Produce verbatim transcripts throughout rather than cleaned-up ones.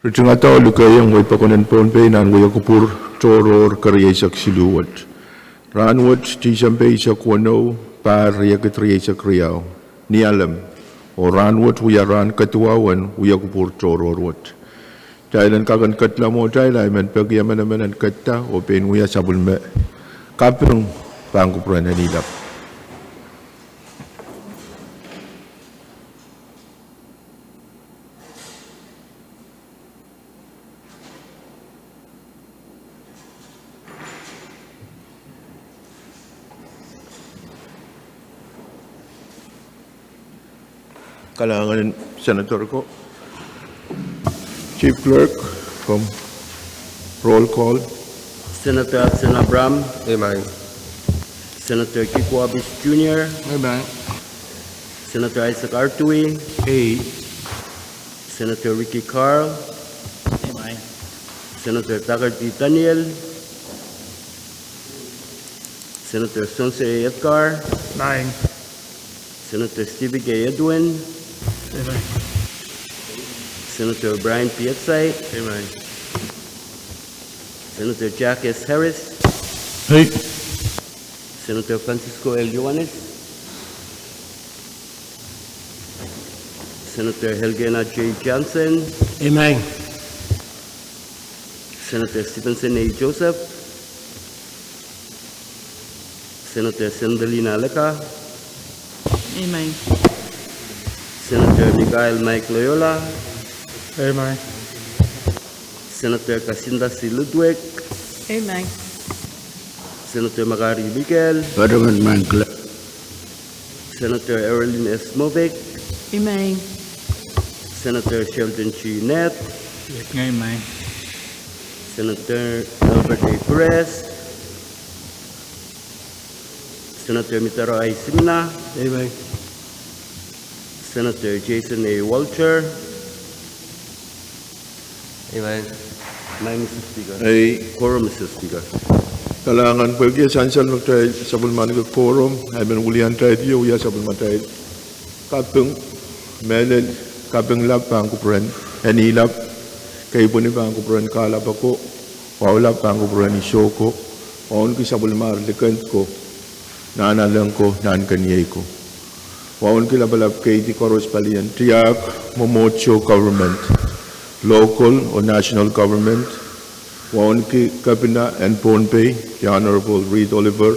Ritingada oh likehiong wehi pokon en Pohnpei nan wiekupwur tohrohr kerieisek siluh wet. Rahnwet, Tisempe eisek weneu, pahr riekid rieisek riau, Nialem. Oh rahnwet wia rahn kadiau en wiekupwur tohrohr wet. Kitail en kak en kedla mwohtail, ahi men peki emenemen en kedla oh pein wia sapwellime kaping pahn kupwuren Enilap. Kalahngan en Senator ko. Chief Clerk, kom roll call. Senator Absen Abraham. Amen. Senator Kiko Abis Junior. Amen. Senator Isaac Artui. Aye. Senator Ricky Carl. Amen. Senator Dougherty Daniel. Senator Sons A. Edgar. Amen. Senator Stephen K. Edwin. Amen. Senator Brian P. Etsai. Amen. Senator Jack S. Harris. Aye. Senator Francisco L. Yohannes. Senator Helgena J. Johnson. Amen. Senator Stevenson A. Joseph. Senator Sendelina Leka. Amen. Senator Michael Mike Loyola. Amen. Senator Kasinda C. Ludwig. Amen. Senator Makari Mikael. Amen. Senator Erlin S. Moffitt. Amen. Senator Sheldon G. Nett. Amen. Senator Albert A. Perez. Senator Mitaro I. Simina. Amen. Senator Jason A. Walter. Amen. Amen, Mister Speaker. Aye. Quorum, Mister Speaker. Kalahngan pwehki sansal me kitail sapwellimaniki quorum, ahi men wiliandi wia sapwellimatail kaping, mehlel kaping lap pahn kupwuren Enilap, keipweni pahn kupwuren Kahlap ako, wahu lap pahn kupwuren Iso ko, wauneki sapwellimar likend ko, nahnalek ko, nahnkeniei ko. Wauneki lapalap keidi koaros palien tiahk mwomwohdiso government, local oh national government. Wauneki Kepina en Pohnpei, the Honorable Reed Oliver.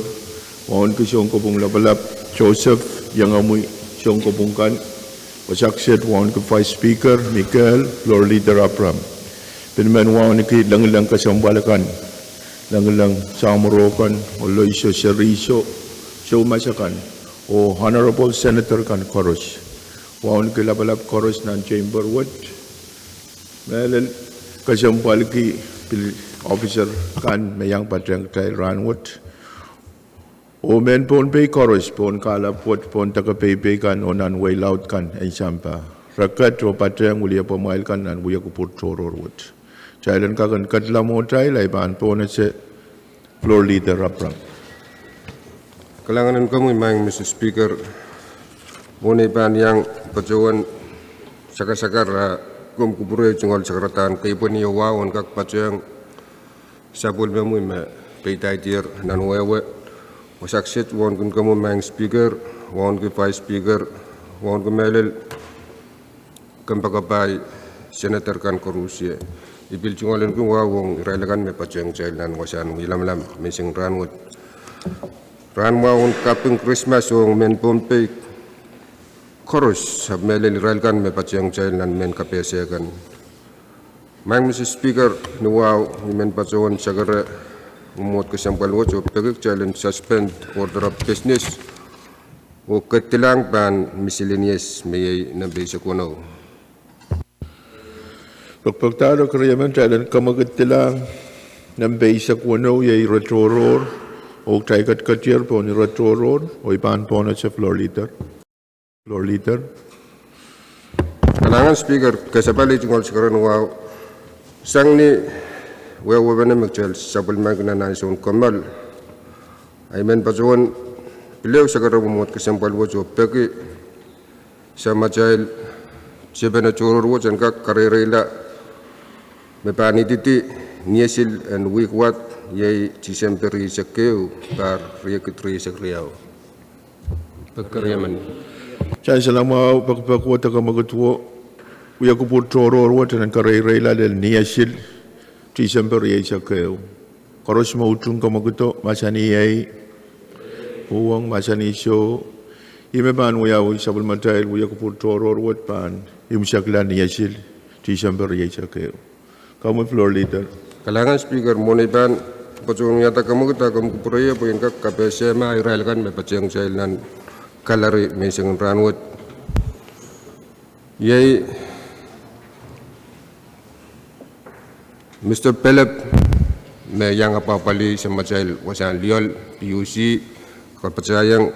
Wauneki sounkopwung lapalap Joseph, iengemwi sounkopwung kan. Wosakset wauneki Vice Speaker Mikael, Floor Leader Abraham. Pil men wauneki lengileng kesempwal akan, lengileng samworo kan, oh loiso, seriso, soumas akan, oh Honorable Senator kan koaros. Wauneki lapalap koaros nan chamber wet. Mehlel kesempwalki pil officer kan me iang patehng kitail rahnwet. Oh mehn Pohnpei koaros, pohn Kahlap wet, pohn deke peipei kan, oh nan wehi laud kan en sampah. Re ket oh patehng wiliepwamwail kan nan wiekupwur tohrohr wet. Kitail en kak en kedla mwohtail, ahi pahn pohnese Floor Leader Abraham. Kalahngan en komwi, Maing Mister Speaker. Mwohn ei pahn iang patohwan sakasakar, ah, komw kupwure tungoal sakaradahn keipweni oh wahu en kak patehng sapwellimomwi me peidaidier nan wehwe. Wosakset wauneki komwi, Maing Speaker, wauneki Vice Speaker, wauneki mehlel kompoakepahi senator kan koaros. I pil tungoal kin wahu ong irail akan me patehng kitail nan wasahn wiahla lamalam menseng rahnwet. Rahn wahu en kaping Krismas ong mehn Pohnpei koaros, ahpw mehlel irail kan me patehng kitail nan mehn kapehse kan. Maing Mister Speaker, ni wahu I men patohwan sakara mwomwohd kesempwal wet oh peki kitail en suspend order of business oh kedilahng pahn miscellaneous me iei nempe eisek weneu. Pekpekdahro keriemen, kitail en kamwakelehda nempe eisek weneu, iei ire tohrohr, oh kitail ketiketier pohn ire tohrohr, oh I pahn pohnese Floor Leader. Floor Leader. Kalahngan Speaker, kesempwal ei tungoal sakara ni wahu. Sang ni wehwehwene me kitail sapwellimaniki nan ansoun kommoal, I men patohwan pil ehu sakara mwomwohd kesempwal wet oh peki samatail tepene tohrohr wet en kak kareireila me pahn ididi ni esil en wihk wad, iei Tisempe rieisek ehu, pahr riekid rieisek riau. Pek keriemen. Sansal mwahu, pekipek wet, kamwekid wet, wia kupwur tohrohr wet en kereireila lel ni esil Tisempe rieisek ehu. Koaros me utung kamwekid o, mahsanih ei, uhwong, mahsanih soh. Ih me pahn wiawi sapwellimatail wia kupwur tohrohr wet pahn imwisekla ni esil Tisempe rieisek ehu. Komwi floor leader. Kalahngan Speaker, mwohn ei pahn patohwan wiahda kamwekid ah komw kupwure pwe I en kak kapehse ma irail kan me patehng kitail nan gallery menseng en rahnwet. Iei Mister Pelep, me iang apwapwalih samatail wasahn lioal, P U C, kapatahiong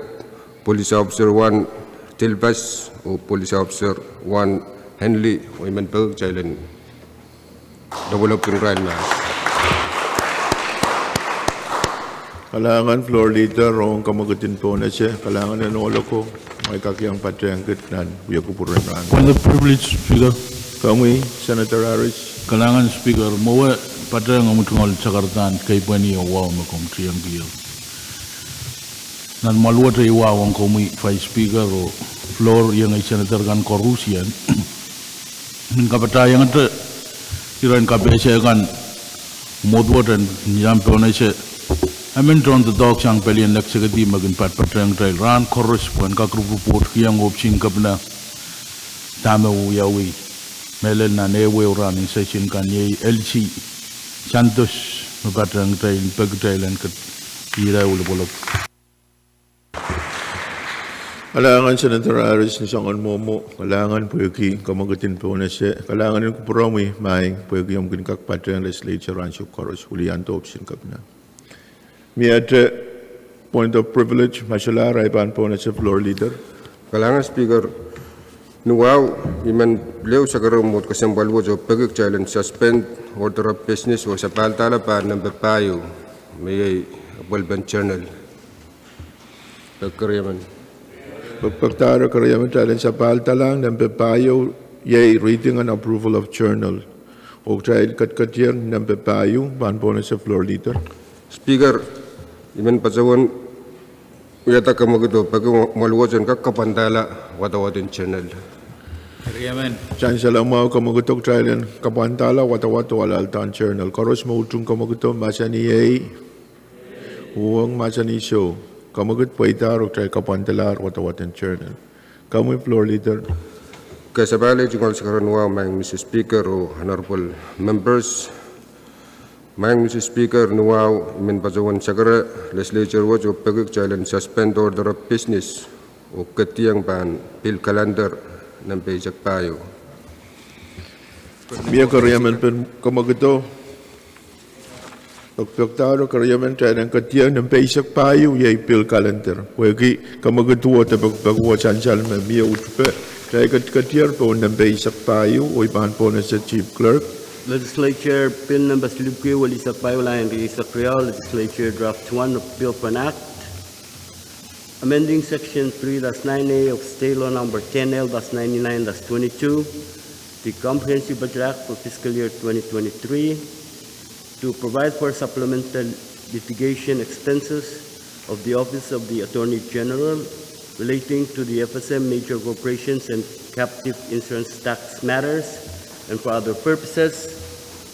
Police Officer One Tilpas oh Police Officer One Henley, oh I men peki kitail en develop kin irail mahs. Kalahngan floor leader, ong kamwekid en pohnese, kalahngan en ohloko, me kak iang patehng kit nan wia kupwur en rahn. For the privilege, Speaker. Komwi, Senator Harris. Kalahngan Speaker, mwowe patehng omw tungoal sakaradahn keipweni oh wahu me komw kihong kitail. Nan mwahl wet ei wahu ong komwi Vice Speaker oh floor iengei Senator kan koarusie. Min kapatahiongete iren kapehse kan mwohd wet en ni ahmw pohnese. I men tohn doadoahk sang pelien leksekedi me kin patpatehng kitail rahn koaros pwehn kak report kihong ohpwisin kepina dahme wiawi. Mehlel nan ehuehu rahn en session kan iei Elsie Santos me patehng kitail, peki kitail en ketin ira ulopolop. Kalahngan Senator Harris ni soangen mwomwo, kalahngan pwehki kamwekid en pohnese, kalahngan en kupwuromwi maing pwehki omw kin kak patehng legislature ansou koaros, weliandi ohpwisin kepina. Miehte point of privilege, ma solahr ahi pahn pohnese floor leader. Kalahngan Speaker, ni wahu I men leu sakara mwohd kesempwal wet oh peki kitail en suspend order of business oh sapahldahr pahn nempe pahieu, me iei apwalipen journal. Pek keriemen. Pekpekdahro keriemen, kitail en sapahldahr nempe pahieu, iei reading and approval of journal. Oh kitail ketiketier nempe pahieu, pahn pohnese floor leader. Speaker, I men patohwan wiahda kamwekid oh peki mwahl wet en kak kapwandahla wadawad en journal. Sansal mwahu, kamwekid o, kitail en kapwandahla wadawad oh alahldahn journal. Koaros me utung kamwekid o, mahsanih ei, uhwong, mahsanih soh. Kamwekid pweidahr oh kitail kapwandalahr wadawad en journal. Komwi floor leader. Kasapahl ei tungoal sakaradahn wahu, maing Mister Speaker oh honorable members. Maing Mister Speaker, ni wahu I men patohwan sakara legislature wet oh peki kitail en suspend order of business oh ketiong pahn bill calendar nempe eisek pahieu. Mie keriemen pen kamwekid o. Pekpekdahro keriemen, kitail en ketiong nempe eisek pahieu, iei bill calendar. Pwehki kamwekid wet, pekpek wet sansal me mie uhdepe, kitail ketiketier pohn nempe eisek pahieu, oh I pahn pohnese Chief Clerk. Legislature Bill nempe siluh kei, welisek pahieu, lain rieisek riau, Legislature Draft One, Bill for an Act amending Section three dash nine A of State Law Number ten L dash ninety-nine dash twenty-two, the Comprehensive Budget Act for fiscal year twenty twenty-three, to provide for supplemental litigation expenses of the Office of the Attorney General relating to the F S M major corporations and captive insurance tax matters and for other purposes.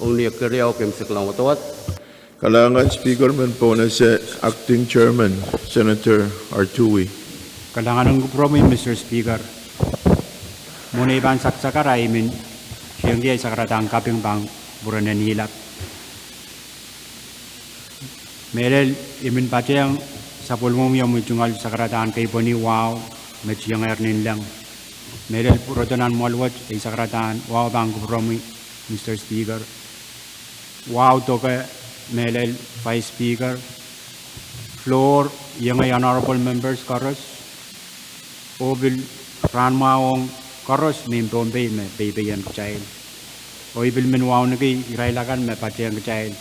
Ong ni ekeriau, keimwseklahng wadawad. Kalahngan Speaker, men pohnese Acting Chairman, Senator Artui. Kalahngan en kupwuromwi, Mister Speaker. Mwohn ei pahn saksakar, I men kihong ei sakaradahn kaping pahn kupwuren en ilap. Mehlel I men patehng sapwellimomwi omwi tungoal sakaradahn keipweni wahu me tiengehr ninleng. Mehlel pwurodo nan mwoahl wet ei sakaradahn wahu pahn kupwuromwi, Mister Speaker. Wahu doke, mehlel Vice Speaker, floor, iengei honorable members koaros, oh pil rahn mwahu ong koaros mehn Pohnpei me peipeien kitail. Oh I pil men wauneki irail akan me patehng kitail.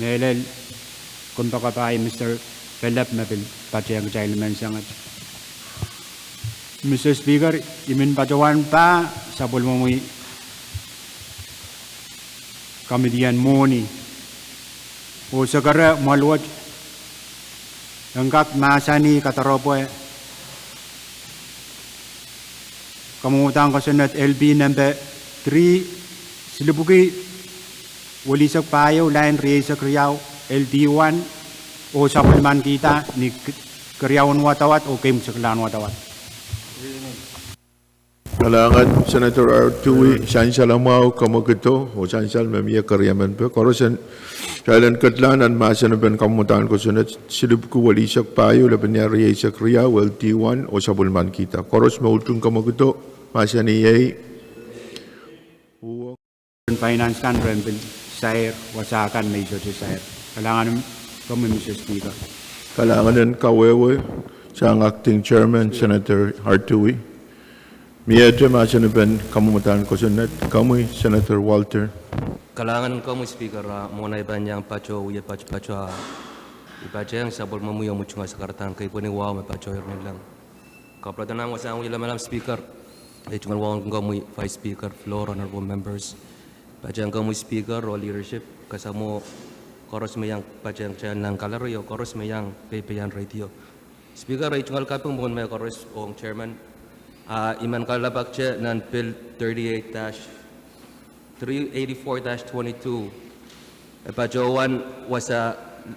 Mehlel kompoakepahi Mister Pelep me pil patehng kitail menseng et. Mister Speaker, I men patohwan pahn sapwellimomwi Committee en Mwohni oh Sekere Mwaluwet en kak mahsanih kadaropwe kamwomwdahn kosonned L P nempe three, silipwiki welisek pahieu, lain rieisek riau, L D one, oh sapwellimankihda ni k-, keriaun wadawad oh keimwseklahn wadawad. Kalahngan Senator Artui, sansal mwahu, kamwekid, oh sansal me mie keriemen pwe koaros en, kitail en ketlahng nan mahsen en kamwomwdahn kosonned silipwiki welisek pahieu, lepin rieisek riau, L D one, oh sapwellimankihda. Koaros me utung kamwekid, mahsanih ei. Finance kan ren pil sair, wasa kan me I sohte sair. Kalahngan en komwi, Mister Speaker. Kalahngan en kawehwe sang Acting Chairman Senator Artui. Miehte mahsen en kamwomwdahn kosonned, komwi Senator Walter. Kalahngan en komwi Speaker, ah, mwohn ei pahn iang patoh, wie patopato, ah, I patehng sapwellimomwi omwi tungoal sakaradahn keipweni wahu me patoh iren leng. Kapwuredohn ahmw wasahn wie lamalam Speaker, ei tungoal wahu en komwi Vice Speaker, floor, honorable members. Patehng komwi Speaker oh leadership, kasamwo koaros me iang patehng kitail nan gallery oh koaros me iang peipeien radio. Speaker, ei tungoal kaping mwohn mehkoaros ong Chairman, ah, I men kalelapak te nan Bill thirty-eight dash three eighty-four dash twenty-two. E patohwan wasa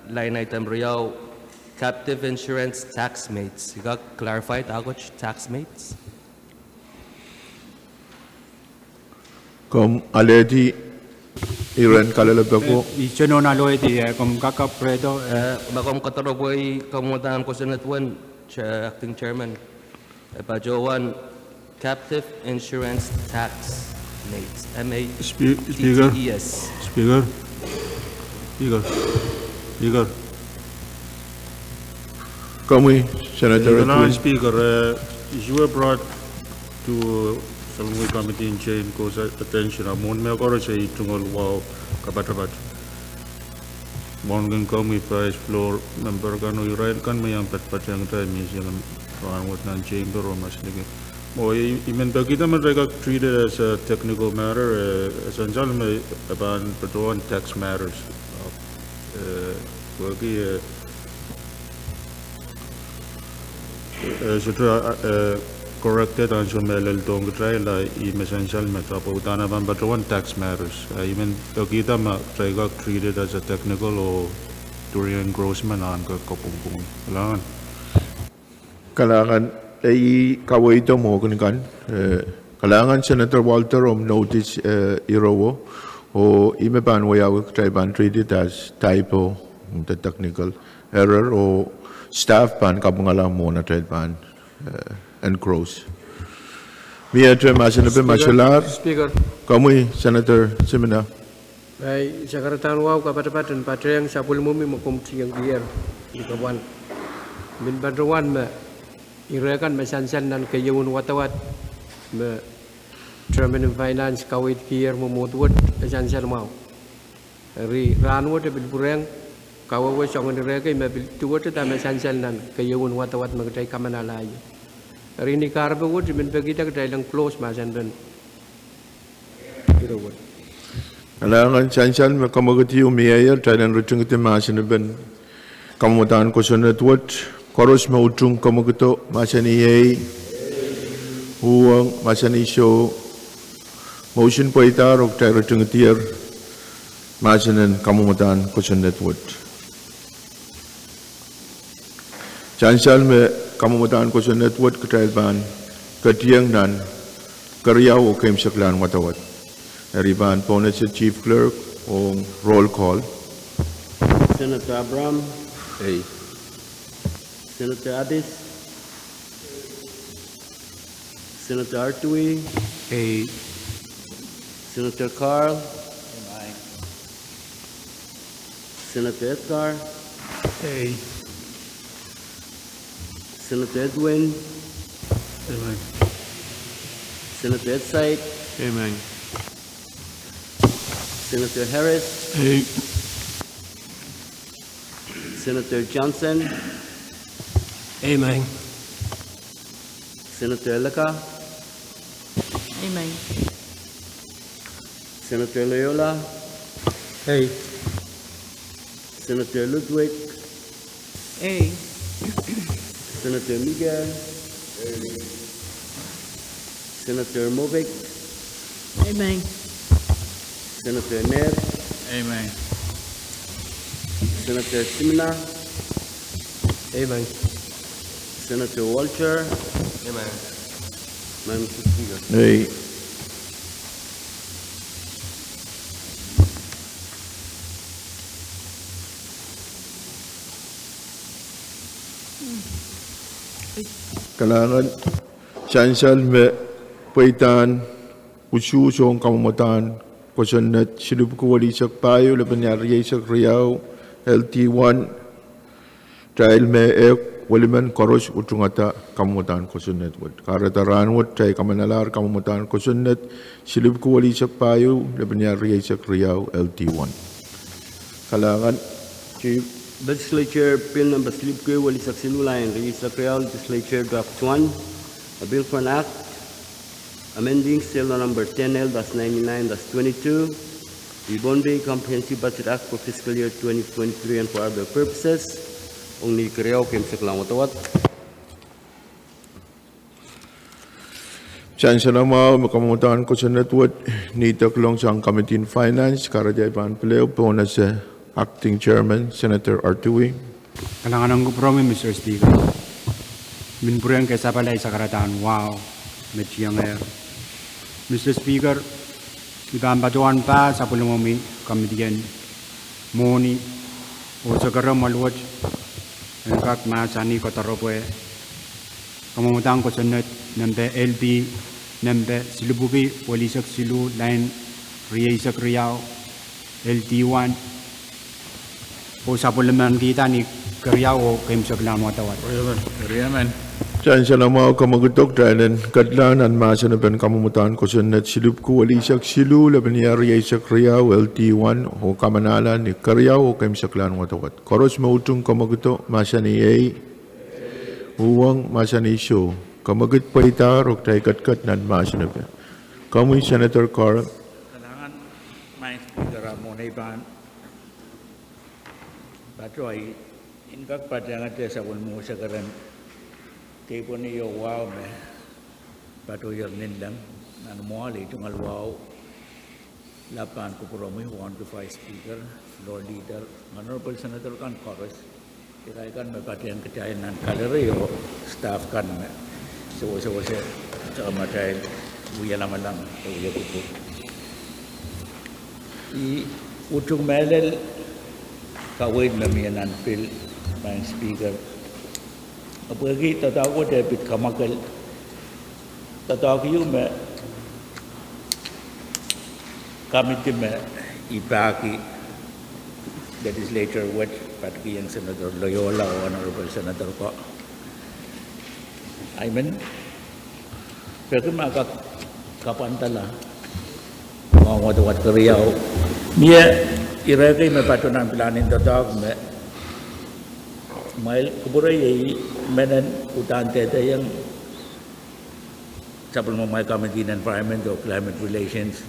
line item riau, captive insurance tax mates. I kak clarify dahkot tax mates? Komw alehdi iren kalelepeko? Eh, I sohte nohn alehdi, eh, komw kak kapwurehdo, eh. Eh, ma komw kadaropwe kamwomwdahn kosonned wet, Chair, Acting Chairman. E patohwan captive insurance tax mates, M A T T E S. Spe-, Speaker. Speaker. Speaker. Speaker. Komwi, Senator Edwin. Speaker, eh, issue brought to, eh, Supplementary Committee en Chair en Koaros attention, ah, mwohn mehkoaros ei tungoal wahu kapatapat. Mwohn kin komwi Vice, floor member kan oh irail kan me iang patpatehng kitail mihmi sang rahnwet nan chamber oh masliki. Mwo I, I men pekihda me kitail kak treat it as a technical matter, eh, e sansal me e pahn patohwan tax matters. Eh, wehwehki, eh, eh, sohte, eh, corrected ansou me e lel dohng kitail, ah, I men sansal me dahpwe uhdahn e pahn patohwan tax matters. Ah, I men pekihda me kitail kak treat it as a technical oh during engrossment ahn ke kapwungpwung. Kalahngan. Kalahngan, eh, I kawehwehiong mwo kan kan, eh, kalahngan Senator Walter omw notice, eh, irowo, oh I men pahn wiawi kitail pahn treat it as typo, mm, the technical error, oh staff pahn kapwungala mwohn atail pahn, eh, engross. Miehte mahsen en pil ma solahr. Speaker. Komwi, Senator Simina. Ei, sakaradahn wahu kapatapat en patehng sapwellimomwi me komw tiengkier, I kapwan. Min patohwan me ire kan me sansal nan keieun wadawad me Chairman en Finance kaweidkier mwomwohd wet e sansal mwahu. Eri rahnwet e pil pwurehng kawehwe soangen ire kei me pil duwehte dahme sansal nan keieun wadawad me kitail kamanalahie. Eri ni kahrepe wet I men pekihda kitail en close mahsen en pil Kalahngan, sansal me kamwekid ieu mieier, kitail en ritingidi mahsen en pil kamwomwdahn kosonned wet. Koaros me utung kamwekido, mahsanih ei, uhwong, mahsanih soh. Motion pweidahr oh kitail ritingidier mahsen en kamwomwdahn kosonned wet. Sansal me kamwomwdahn kosonned wet kitail pahn ketieng nan keriau oh keimwseklahn wadawad. Eri pahn pohnese Chief Clerk ong roll call. Senator Abraham. Ei. Senator Addis. Senator Artui. Ei. Senator Carl. Amen. Senator Edgar. Ei. Senator Edwin. Amen. Senator Edsait. Amen. Senator Harris. Ei. Senator Johnson. Amen. Senator Leka. Amen. Senator Loyola. Ei. Senator Ludwig. Ei. Senator Miga. Senator Movic. Amen. Senator Ned. Amen. Senator Simina. Amen. Senator Walter. Amen. Madam Speaker. Ei. Kalahngan. Sansal me pweidahn usuhs ong kamwadahn kosonned silipwiki welisek pahieu, lepin iar rieisek riau, L D one, kitail me ehk welimen koaros utungada kamwadahn kosonned wet. Kahrehda rahnwet kitail kamanalahr kamwadahn kosonned silipwiki welisek pahieu, lepin iar rieisek riau, L D one. Kalahngan. Chief. Legislature Bill number silipwiki welisek siluh, lain rieisek riau, Legislature Draft one, a bill for an act amending State Law number ten L dash ninety-nine dash twenty-two, the Pohnpei Comprehensive Budget Act for fiscal year twenty twenty-three and for other purposes. Ong ni keriau, keimwseklahn wadawad. Sansal mwahu me kamwadahn kosonned wet nidek lohng sang Committee on Finance, kahrehda I pahn pil ehu pohn ese Acting Chairman, Senator Artui. Kalahngan ong kupwuromwi, Mister Speaker. Mie pwurehng kesapala ih sakaradahn wahu me tiengehr. Mister Speaker, I pahn patohwan pahr sapwellimomwi Committee en Mwohni oh Sekeroamwal wet en kak mahsanih koadoaropwe kamwadahn kosonned nempe L P nempe silipwiki welisek siluh, lain rieisek riau, L D one, oh sapwellimanikihda ni keriau oh keimwseklahn wadawad. Sansal mwahu, kamwekid, kitail en ketlahng nan mahsen en kamwadahn kosonned silipwiki welisek siluh, lepin iar rieisek riau, L D one, oh kamanahla ni keriau oh keimwseklahn wadawad. Koaros me utung kamwekido, mahsanih ei. Uhwong, mahsanih soh. Kamwekid pweidahr oh kitail ketiket nan mahsen epe. Komwi Senator Carl. Kalahngan, Madam Speaker, a mwohn ei pahn patohwan, I en kak patehngete sapwellime oh sekeren deipweni oh wahu me patohier ninleng nan mwoahl. I tungoal wahu lap pahn kupwuromwi, Honorable Vice Speaker, Floor Leader, Honorable Senator kan koaros, irail kan me patehng kitail nan gallery oh staff kan me sewesewese, tamatail, wie lamalam oh wie kupwur. I utung mehlel kaweid me mie nan pil, Madam Speaker. Ahpw pwehki doadoahk wet e pid kamwakel, doadoahk ieu me committee me I pahki, Legislature wet, pahkiong Senator Loyola oh Honorable Senator ko, I men peki ma kak kapwandala mwohn wadawad keriau. Mie ire kei me patohwan pilahn en doadoahk me, kumwail kupwure iei, I men en uhdahn dehdehiong sapwellimomwi Committee en Environment oh Climate Relations,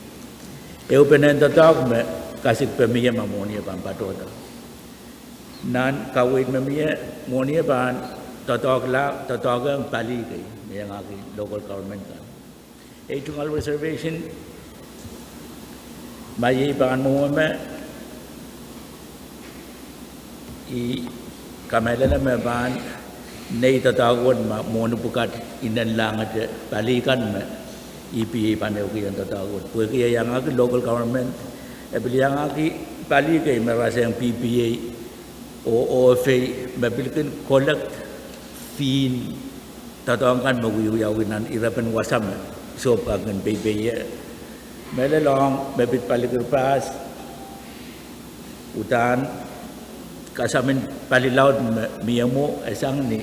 ehupenen doadoahk me kasikpe mie ma mwohni e pahn patohda. Nan kaweid me mie, mwohni e pahn doadoahk la, doadoahk ong pali kei me iangahki local government kan. Ei tungoal reservation ma iei pahn mwomwe me I kamehlele me pahn nei doadoahk wet ma mwohni pwukat inenlahngete pali kan me E P A pahn ehukihong doadoahk wet. Pwehki e iangahki local government, e pil iangahki pali kei me rasehng P P A oh O F A me pil kin collect fee en doadoahk kan me wiewiawi nan irepen wasa me sohp kan kin peipei ie. Mehlel ong me pid pali kirpas, uhdahn kasamin pali laud me mie mwo e sang ni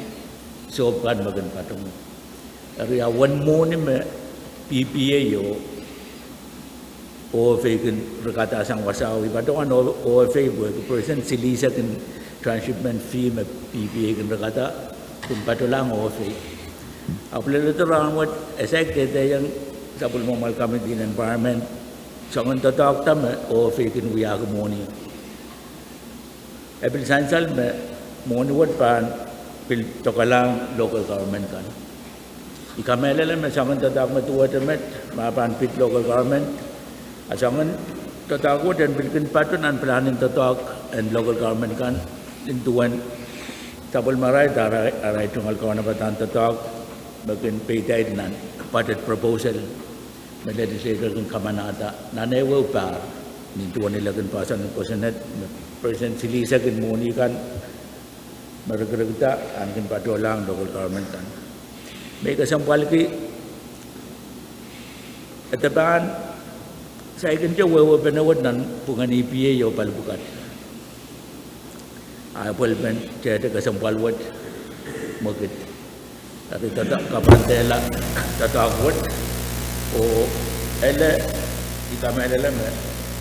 sohp kan me kin patohdo. Eri a uwen mwohni me P P A oh O F A kin rekada sang wasao, I patohwan O F A pwehki percent silihsek en transshipment fee me P P A kin rekada kin patohlahng O F A. Ahpw leledo rahnwet e saik dehdehiong sapwellimomwi Committee en Environment soangen doadoahk da me Ohpei kin wiahki mwohni. E pil sansal me mwohni wet pahn pil dokalahng local government kan. I kamehlele me soangen doadoahk me duwehte met, ma pahn pid local government, a soangen doadoahk wet en pil kin patoh nan pilahn en doadoahk en local government kan, nin duwen sapwellimarail, arail tungoal kaunopadahn doadoahk me kin peidahte nan budget proposal me legislature kin kamanahda nan ehuehu pahr, nin duwen ele kin poahsoan en kosonned me President Silihsek en mwohni kan me rikirikda en kin patohlahng local government kan. Me I kesempwalki, e de pahn saikinte wehwehpene wet nan pwungen E P A oh pali pwukat. A pwelpen tehte kesempwal wet mwekid. Eri kapwandehla doadoahk wet, oh ele, I kamehlele me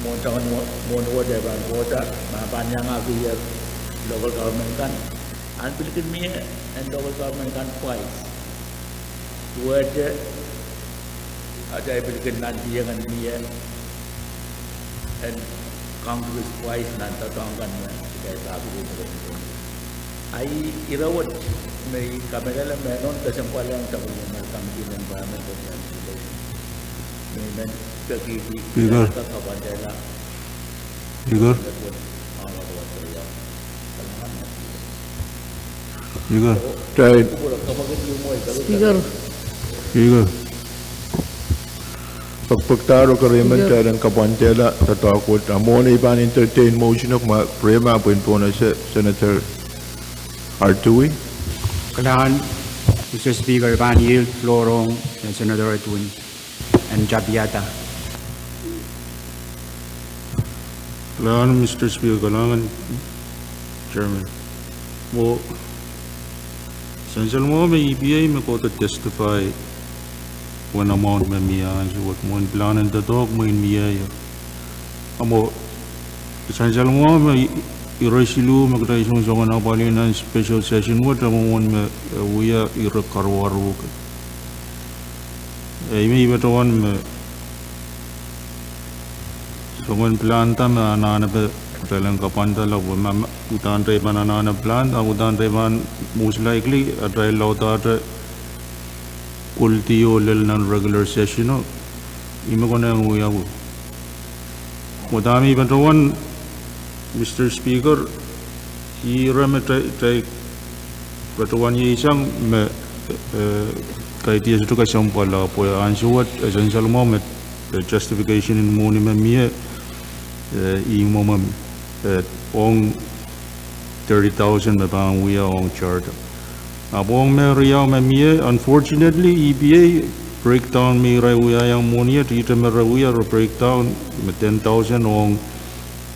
mwohn soangen mwohni wet e pahn kohda, ma pahn iangahki local government kan, ahn pil kin mie en local government kan pwais. Duwehte atail pil kin nantihong en mie en Congress pwais nan doadoahk kan me kitail pahn pil kin. A ih ire wet me I kamehlele me nohn kesempwal en sapwellimomwi committee en environment and conservation me I men peki Speaker, kapwandehla Speaker. Speaker. Speaker. Speaker. Pwekpwekdahro agreement, Speaker, kitail en kapwandehla doadoahk wet. A mwohn ei pahn entertain motion, ahpw ma rehma pwehn pohnese Senator Artui. Kalahngan, Mister Speaker, I pahn yield floor ong Senator Artui en tapiada. Kalahngan, Mister Speaker, kalahngan, Chairman. Mwo, sansal mwahu me E P A me kohdo testify uwen amount me mie ansou wet, mwein pilahn en doadoahk mwein mie ie. A mwo, sansal mwahu me ire siluh me kitail songosong en apwalih nan special session wet, a mwomwen me, eh, wia ire karuwaru ke. Eh, ih me I patohwan me soangen pilahn da me anahnepe kitail en kapwandehla, pwe ma, ma, uhdahn kitail pahn anahne pilahn, a uhdahn kitail pahn most likely atail laudahte koledi oh lel nan regular session o, ih me konehng wiawi. Mwo dahme I patohwan, Mister Speaker, ire me kitail, kitail patohwan ieiang me, eh, kaidehn sohte kesempwal, pwe ansou wet, eh, sansal mwahu me, eh, justification en mwohni me mie, eh, ih mwomwen, eh, ong thirty thousand me pahn wia ong charter. Ahpw ong me riau me mie, unfortunately, E P A breakdown me irail wiahiong mwohni et, ihte me re wia re breakdown me ten thousand ong,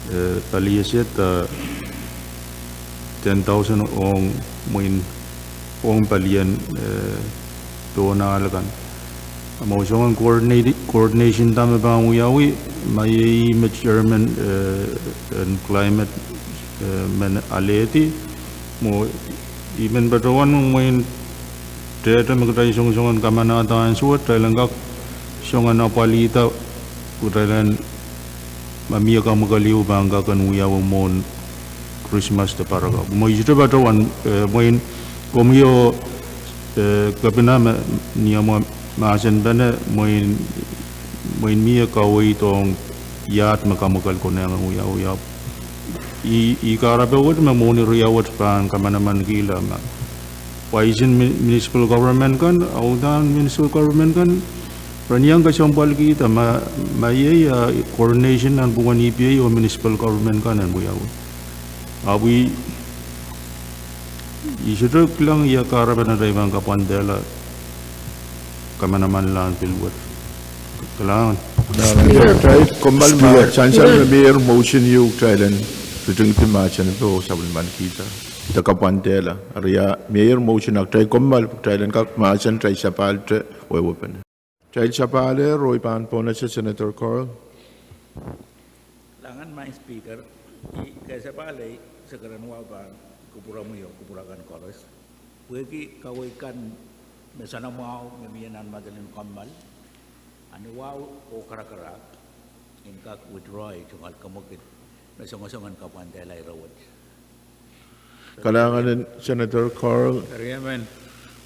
eh, pali eset, eh, ten thousand ong mwein, ong palien, eh, pohn ahl kan. A mwo soangen coordinati-, coordination da me pahn wiawi, ma iei ih me chairman, eh, en climate, eh, men alehdi, mwo I men patohwan mwein tehte me kitail songosong en kamanahda ansou wet, kitail en kak song en apwalihda, kitail en ma mie kamwakel ieu pahn kak en wiawi mwohn Krismas de parakapw. Mwo I sohte patohwan, eh, mwein komwi o, eh, kepina me ni amwa mahsenpene mwein, mwein mie kaweid ong iahd me kamwakel konehng wiawi. Ih, ih kahrepe wet me mwohni riau wet pahn kamanamankihla ma pwaisin mu-, municipal government kan, a uhdahn municipal government kan, ren iang kesempwalkihda ma, ma iei, ah, coordination nan pwungen E P A oh municipal government kan en wiawi. Ahpw I sohte kilang ia kahrepen atail pahn kapwandehla kamanamanlahn pil wet. Kalahngan. Kitail kommoal ma sansal me mie motion ieu kitail en ritingdi mahsen pwe oh sapwellimankihda de kapwandehla. Eri a mie motion a kitail kommoal pwe kitail en kak mahsen atail sapahl de wehwehpene. Kitail sapahl oh I pahn pohnese Senator Carl. Kalahngan, Madam Speaker, I kesapahl ei sekeren wahu pahn kupwuromwi oh kupwur akan koaros. Pwehki kaweid kan me soanamwahu me mie nan madalen kommoal, a ni wahu oh karakarahk. en kak withdraw ei tungoal kamwekid me songosong en kapwandehla ire wet. Kalahngan en Senator Carl. Riemen.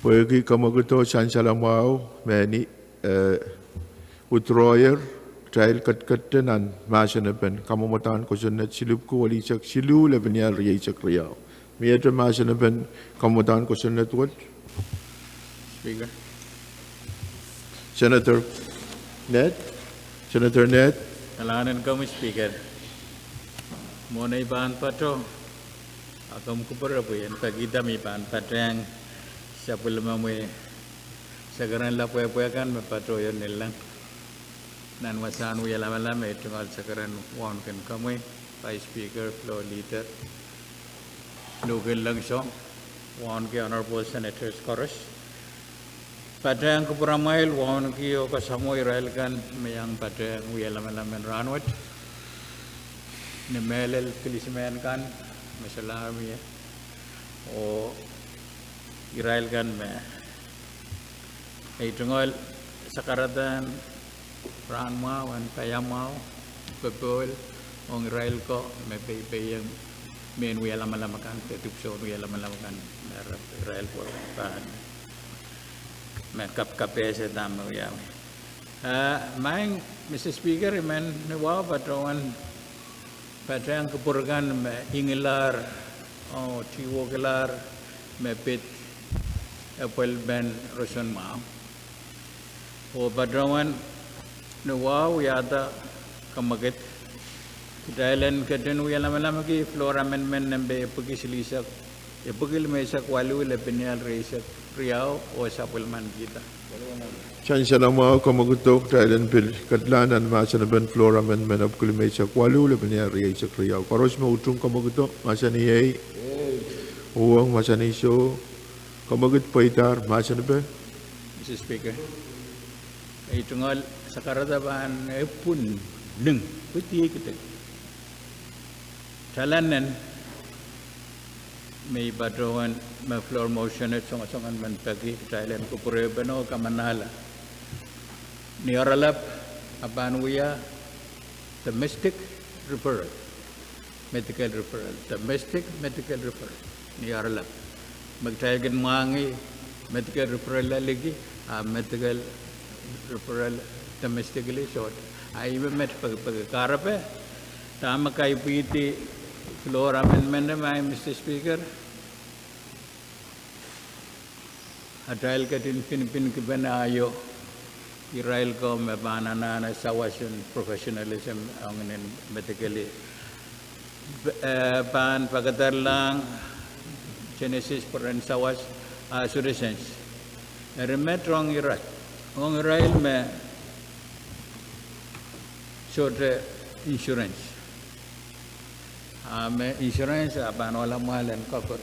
Pwehki kamwekido sansal mwahu me ni, eh, withdrawer, kitail ketiketda nan mahsen en kamwomwdahn kosonned silipwuku welihsek siluh lepenial rieisek riau. Miehte mahsen en kamwomwdahn kosonned wet? Speaker. Senator Ned? Senator Ned? Kalahngan en komwi Speaker. Mwohn ei pahn patoh, a komw kupwure pwe en pekihda me I pahn patehng sapwellimomwi sakaradahn lapwehpwe kan me patohdo nanleng nan wasahn wie lamalam, ei tungoal sakaradahn wauneki komwi, Vice Speaker, Floor Leader, Luhk en Lengso, wauneki Honorable Senators koaros. Patehng kupwuramwail, wauneki oh kasamwo irail kan me iang patehng wie lamalam en rahnwet. Ni mehlel pilisimen kan me solahr mie, oh irail kan me ei tungoal sakaradahn rahn mwahu en paiamwahu, popohl ong irail ko me peipeiong mehn wie lamalam kan de dipwisoun wie lamalam kan me irail ko pahn me kapkapehse dahme wiawi. Ah, maing, Mister Speaker, I men ni wahu patohwan patehng kupwur kan me ingilahr oh tihwokelahr me pid Epwel men roson mwahu. Oh patohwan ni wahu wiahda kamwekid, kitail en ketin wie lamalamki floor amendment nempe epwiki silihsek, epwiki limeisek waluh lepenial rieisek riau oh sapwellimanikihda. Sansal mwahu, kamwekido, kitail en pil ketilahng nan mahsen en floor amendment epwiki limeisek waluh lepenial rieisek riau. Koaros me utung kamwekido, mahsanih ei. Uhwong, mahsanih soh. Kamwekid pweidahr mahsen en Mister Speaker, ei tungoal sakarada pahn epwin ling, pwidi kidek. Talen nen me I patohwan me floor motion et songosong en men peki kitail en kupwurehpene oh kamanahla ni oaralap a pahn wia domestic referral, medical referral, domestic medical referral ni oaralap. Me kitail kin mwahngih medical referral liki, a medical referral domestically sohte. A ih me met pekipeki kahrepe, dahme kaipwidi floor amendment, maing Mister Speaker. Atail ketin pinpin kipene aio irail ko me pahn anahne sawas en professionalism ong nin medically, eh, pahn pakadarlahng Genesis pwe ren sawas a citizens. Eri met ong irail, ong irail me sohte insurance. A me insurance a pahn ohl amwail en cover.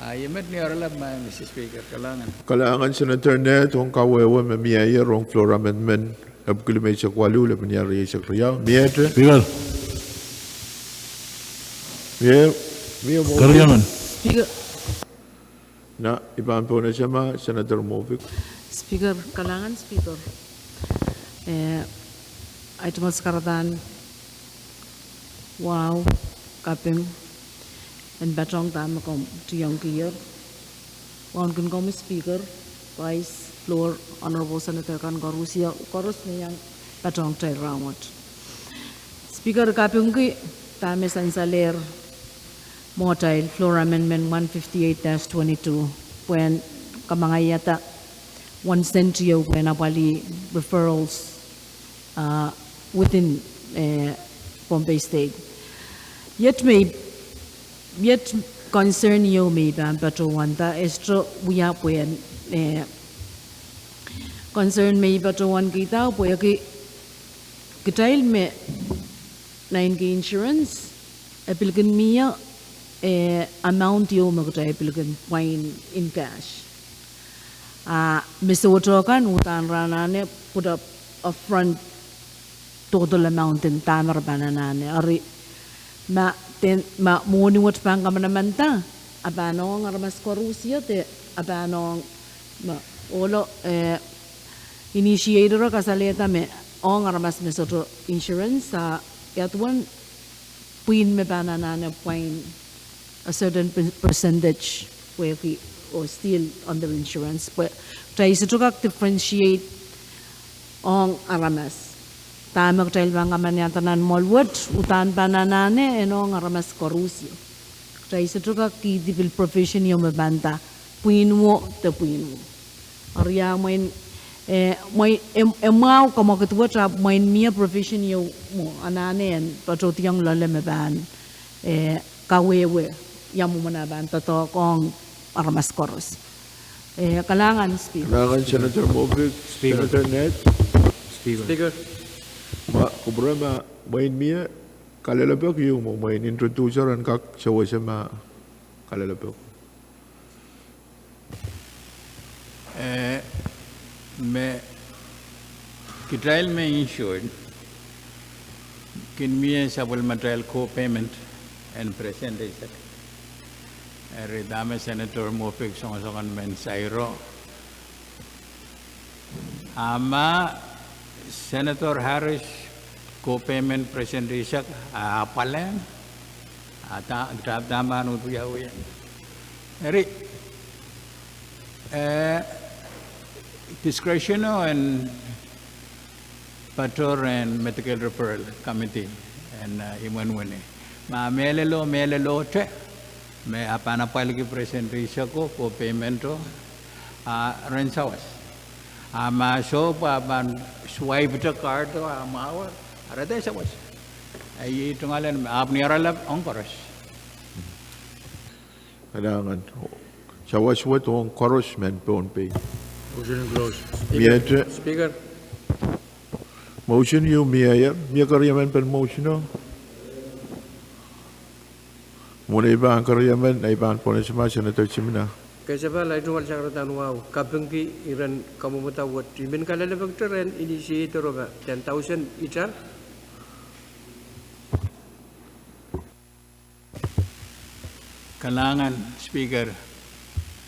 A ih met ni oaralap, maing Mister Speaker, kalahngan. Kalahngan Senator Ned, ong kawehwe me mieier ong floor amendment epwiki limeisek waluh lepenial rieisek riau. Miehte? Speaker. Mie, mie, Speaker. Na, I pahn pohnese ma, Senator Moffitt. Speaker, kalahngan Speaker. Eh, ahi tungoal sakaradahn wahu kaping en patohng dahme komw tiongkier. Wauneki komwi Speaker, Vice, floor, Honorable Senator kan koarusie, koaros me iang patohng kitail rahnwet. Speaker, kapingki dahme sansalehr mwohtail floor amendment one fifty-eight dash twenty-two, pwehn kamangaiada one cent ieu pwehn apwalih referrals, uh, within, eh, Pohnpei State. Iet me, iet concern ieu me I pahn patohwanda, e sohte wia pwehn, eh, concern me I patohwankihda pwehki kitail me naineki insurance, e pil kin mie, eh, amount ieu me kitail pil kin pwain in cash. A me sohte kan uhdahn re anahne put up upfront total amount en dahme re pahn anahne. Eri ma, ma mwohni wet pahn kamanamanada, a pahn ong aramas koarusie de a pahn ong me ohlo, eh, initiator kasalehda me ong aramas me sohte insurance, a ia duwen pwihn me pahn anahne pwain a certain per-, percentage wehwehki oh still under insurance. Pwe kitail sohte kak differentiate ong aramas. Dahme kitail pahn kamanahieng nan mwoahl wet, uhdahn pahn anahne en ong aramas koaros. Kitail sohte kak kihdi pil provision ieu me pahn nda pwihn wo de pwihn wo. Eri ia mwein, eh, mwein, e, e mwahu kamwakid wet ahpw mwein mie provision ieu mwo anahne en patohdiong loale me pahn, eh, kawehwe ia mwomwen ah pahn doadoahk ong aramas koaros. Eh, kalahngan Speaker. Kalahngan Senator Moffitt, Speaker. Senator Ned. Speaker. Speaker. Ma, kupwure ma, mwein mie kalelapak ieu mwo, mwein introducer en kak sewese ma kalelapak. Eh, me kitail me insured, kin mie sapwellimatail co-payment en percent eisek. Eri dahme Senator Moffitt songosong en men sairo. A ma Senator Harris co-payment percent eisek a apwalehng, a da-, da-, dahme pahn uhd wiawi. Eri, eh, discretion o en patoh rehn Medical Referral Committee en, eh, imwen wini. Ma mehlelo, mehlelohte, me a pahn apwaliki percent eisek o, co-payment o, a ren sawas. A ma soh pwe a pahn swipe-te card o a mwahu, a re dehr sawas. A iei tungoal en, ahpw ni aralap ong koaros. Kalahngan. Sawas wet ong koaros mehn Pohnpei. Motion en close. Miehte. Speaker. Motion ieu mie, mie keriemen pen motion o. Mwohn ei pahn keriemen, ei pahn pwonese ma Senator Simina. Kesempwal, ei tungoal sakaradahn wahu, kapingki iren kamwomwada wet, I men kalelapak te ren initiate-er oh ma ten thousand itar. Kalahngan Speaker,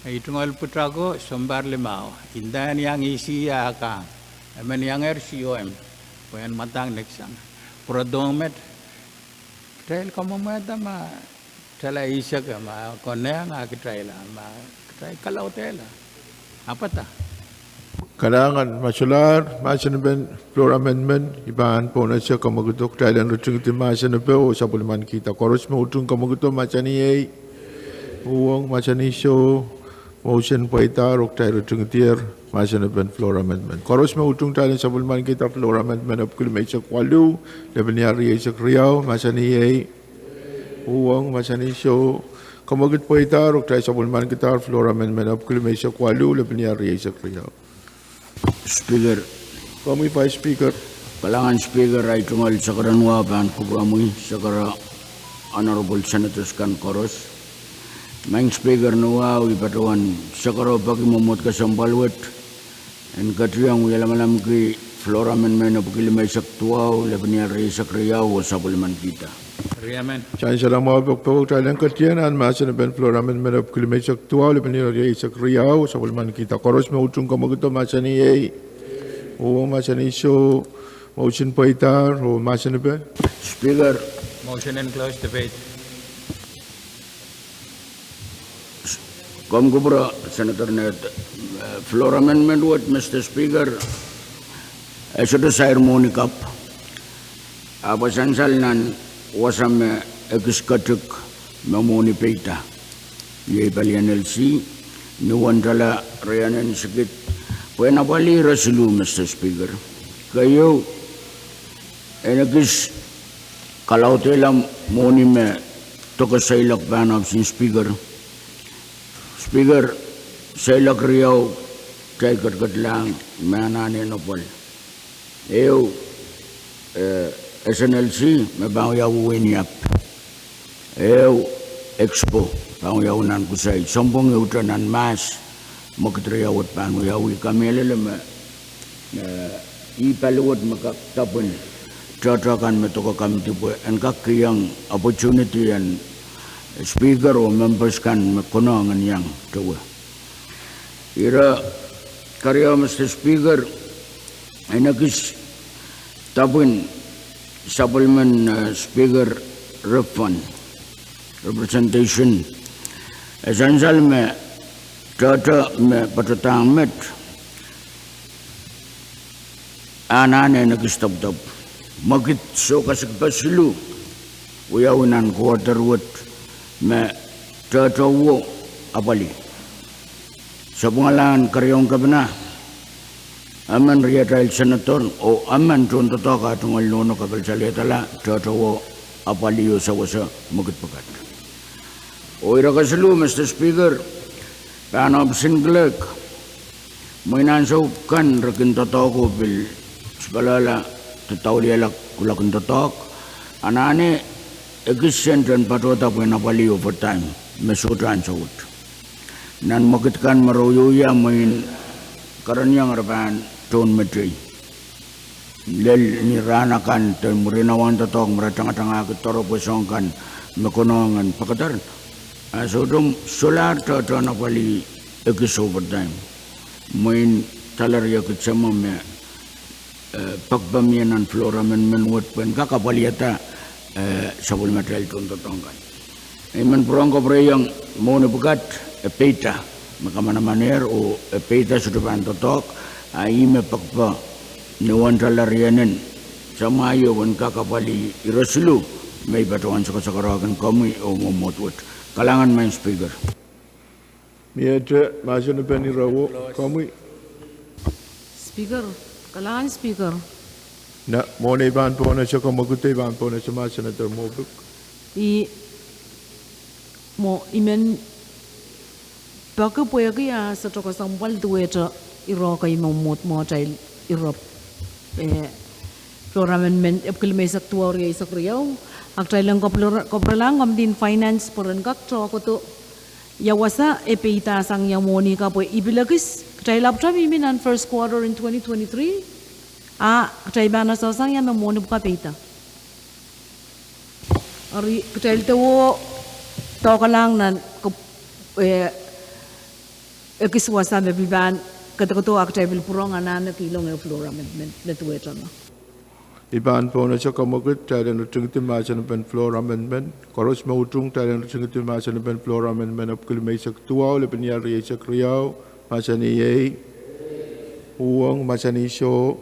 ei tungoal pwutako sounpar limau, I nda en iang isi a kang, emen iangehr C O M, pwe en mwadang neksang. Pwurodohng met, kitail kamwomwada ma tala eisek ma konehng a kitail a ma kitail kalaudehla. Apwada. Kalahngan, ma solahr mahsen en floor amendment, I pahn pwonese kamwakid o kitail en ritingidi mahsen epe oh sapwellimanikihda. Koaros me utung kamwakid o mahsanih ei. Uhwong mahsanih soh. Motion pweidahr oh kitail ritingidier mahsen epen floor amendment. Koaros me utung kitail en sapwellimanikihda floor amendment epwiki limeisek waluh, lepin iar rieisek riau, mahsanih ei. Uhwong mahsanih soh. Kamwakid pweidahr oh kitail sapwellimanikidahr floor amendment epwiki limeisek waluh, lepin iar rieisek riau. Speaker. Komwi Vice Speaker. Kalahngan Speaker, ei tungoal sakaradahn wahu pahn kupwuromwi, sakara Honorable Senators kan koaros. Maing Speaker, ni wahu I patohwan sakaro peki mwomwohd kesempwal wet en ketiong wialamalamki floor amendment epwiki limeisek duwau, lepin iar rieisek riau oh sapwellimanikihda. Sansal mwahu pokpok, kitail en ketiong nan mahsen epen floor amendment epwiki limeisek duwau, lepin iar rieisek riau oh sapwellimanikihda. Koaros me utung kamwakid o mahsanih ei. Uhwong mahsanih soh. Motion pweidahr oh mahsen epe. Speaker. Motion en close debate. Komw kupwure Senator Ned, eh, floor amendment wet, Mister Speaker, e sohte sair mwohni kapw, ahpw e sansal nan wasa me ekis ketik me mwohni peida. Iei palien N L C, ni wen tala rienen sikid, pwehn apwalih ire siluh, Mister Speaker. Keieu, en ekis kalaudehla mwohni me doke seiloak pahn ohpis en Speaker. Speaker, seiloak riau kitail ketiketlahng me anahne apwal. Ehu, eh, S N L C me pahn wiawi Winiap. Ehu, Expo pahn wiawi nan Kusai. Sounpwong ehute nan mahs, mwekid riau wet pahn wiawi. Kamehlele me, eh, ih pali wet me kak dapwin tohto kan me doke kamidi pwe en kak kihong opportunity en Speaker oh members kan me konehng en iang towe. Ire keriau, Mister Speaker, en ekis dapwin sapwellimen, eh, Speaker, Rep Fund, Representation, e sansal me tohto me patohdahr met anahne en ekis dopdop. Mwekid soh kasikipe siluh wiawi nan quarter wet me tohto wo apwalih. Sapwungala en keriaun kepina, emen riatail senator oh emen tohndoadoahk ah tungoal nohno kapil salehdala tohto wo apwalih oh sewese mwekid pwukat. Oh ire kesiluh, Mister Speaker, pahn ohpis en clerk, mwein ansou kan re kin doadoahk oh pil sipalala, dadaulihla kuloak en doadoahk, anahne ekis sent en patohda pwehn apwalih overtime me sohte ansou wet. Nan mwekid kan me re wiewia, mwein kerenieng re pahn tohnmetei. Lel ni rahn akan de mwurin awa en doadoahk me re tangatangahki doaropwe soahng kan me konehng en pekeder, a sohte solahr tohtohn apwalih ekis overtime. Mwein dahla riekid seme me, eh, pekpek mie nan floor amendment wet pwehn kak apwalihada, eh, sapwellimatail tohndoadoahk kan. I men pwurehng kapwureiong mwohni pwukat e peida, me kamanamanahr oh e peida sohte pahn doadoahk, a ih me pekpek ni wen dahla rienen samwa io en kak apwalih ire siluh me I patohwan sakasakarahkin komwi oh mwomwohd wet. Kalahngan, Maing Speaker. Miehte, mahsen en pen ire wet, komwi. Speaker, kalahngan Speaker. Nan mwohni pahn pohn ese kamwekid, I pahn pohn ese mahsen en ire wet. I mwo, I men peki pwehki a sohte kesempwal duwehte ire kei me mwomwohd mwo atail ire, eh, floor amendment epwiki limeisek duwau rieisek riau. A kitail en kapwurelahng Committee on Finance pwe ren kak tohkohdo ia wasa e peidasang ia mwohni ka pwe I pil ekis, kitail ahpwtehn mihmi nan first quarter en twenty twenty-three, a kitail pahn esehsang ia me mwohni pwukat peida. Eri kitail dehr doakalahng nan, eh, ekis wasa me pil pahn kedokedo a kitail pil pwurehng anahne kihlong eh floor amendment me duwehte me. I pahn pohn ese kamwekid, kitail en ritingidi mahsen en pen floor amendment. Koaros me utung, kitail en ritingidi mahsen en pen floor amendment epwiki limeisek duwau, lepin ia rieisek riau, mahsanih iei, uhwong, mahsanih soh,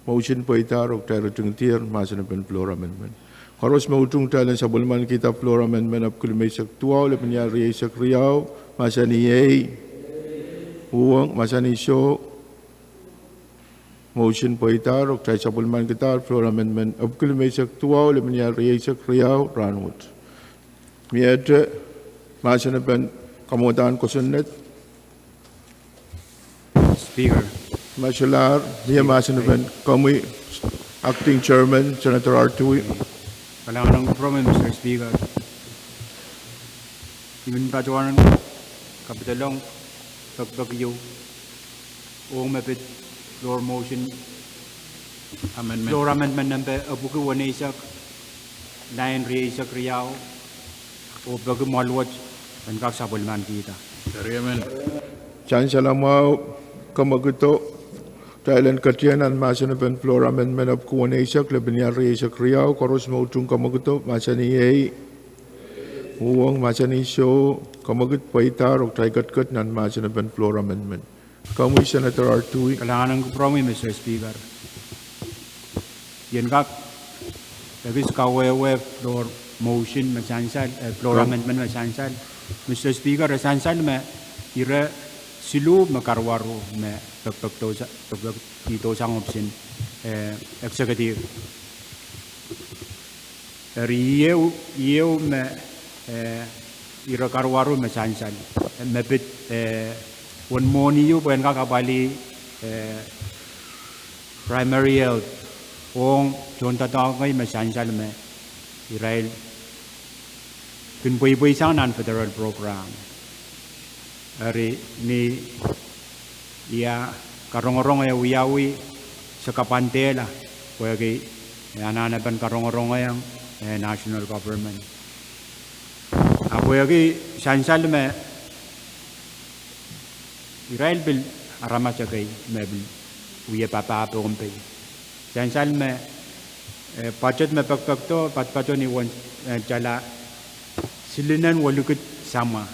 motion pweidahr oh kitail ritingdier mahsen en pen floor amendment. Koaros me utung, kitail en sapwellimanikihda floor amendment epwiki limeisek duwau, lepin ia rieisek riau, mahsanih iei, uhwong, mahsanih soh, motion pweidahr oh kitail sapwellimanikidahr floor amendment epwiki limeisek duwau, lepin ia rieisek riau rahnwet. Miehte, mahsen en pen kamwadahn kosonned. Speaker. Ma solahr, mie mahsen en pen komwi, Acting Chairman, Senator Artui. Kalahngan en kupwuromwi, Mister Speaker. I men patohwan kapidelong pekpek ieu ong me pid floor motion, amendment, floor amendment nempe epwiki weneisek, lain rieisek riau, oh peki mwoal wet en kak sapwellimanikihda. Sansal mwahu, kamwekido, kitail en ketier nan mahsen en pen floor amendment epwiki weneisek, lepin ia rieisek riau. Koaros me utung kamwekido, mahsanih iei, uhwong, mahsanih soh, kamwekid pweidahr oh kitail ketiket nan mahsen en pen floor amendment. Komwi Senator Artui. Kalahngan en kupwuromwi, Mister Speaker. I en kak ekis kawehwe floor motion me sansal, eh, floor amendment me sansal. Mister Speaker, e sansal me ire siluh me karuwaru me pekpekdohsang, pekpekdohsang ohpis en, eh, executive. Eri ieu, ieu me, eh, ire karuwaru me sansal, eh, me pid, eh, uwen mwohni ieu pwehn kak apwalih, eh, primary health ong tohndoadoahk ngehi me sansal me irail kin pweipweisang nan federal program. Eri ni ia karongorong e wiawi, se kapwandehla pwehki e anahnepen karongorong ong, eh, national government. A pwehki sansal me irail pil aramas ekei me pil wie papah Pohnpei. Sansal me, eh, budget me pekipekdo, patopato ni wen, eh, tala silinen welikid samwa.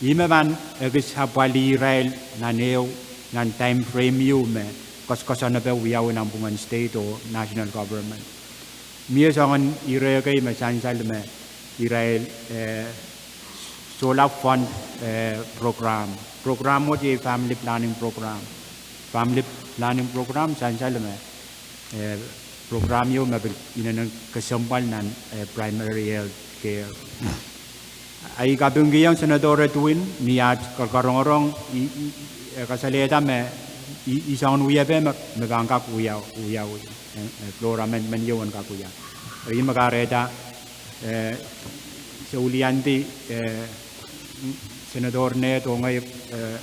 Ih me pahn ekis apwalih irail nan ehu, nan time frame ieu me koasoakoasoane pil wiawi nanpwungen state oh national government. Mie soangen ire kei me sansal me irail, eh, sohla fund, eh, program. Program wet iei family planning program. Family planning program sansal me, eh, program ieu me pil inenen kesempwal nan, eh, primary health care. Ahi kapingkihong Senator Edwin ni aht kakarongorong, i, i, eh, kasalehda me, i, i soangen wiepe me, me pahn kak wia, wiawi, eh, eh, floor amendment ieu en kak wia. Ih me kahrehda, eh, se wiliandi, eh, Senator Ned oh ngehi, eh,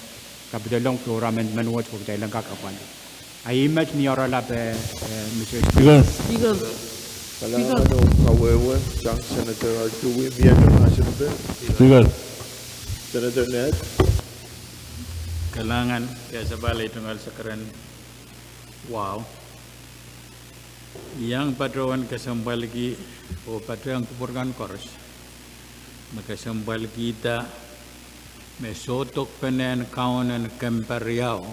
kapidelong floor amendment wet pwe kitail en kak apwalih. Ahi met ni oaralap, eh, Mister Speaker. Speaker. Kalahngan oh kawehwe sang Senator Artui, mie mahsen pen? Speaker. Senator Ned. Kalahngan, kesempwal ei tungoal sakaran. Wow. Iang patohwan kesempwalki oh patohwan kupwur kan koaros me kesempwalkihda me sohte pene en kaun en kempa riau,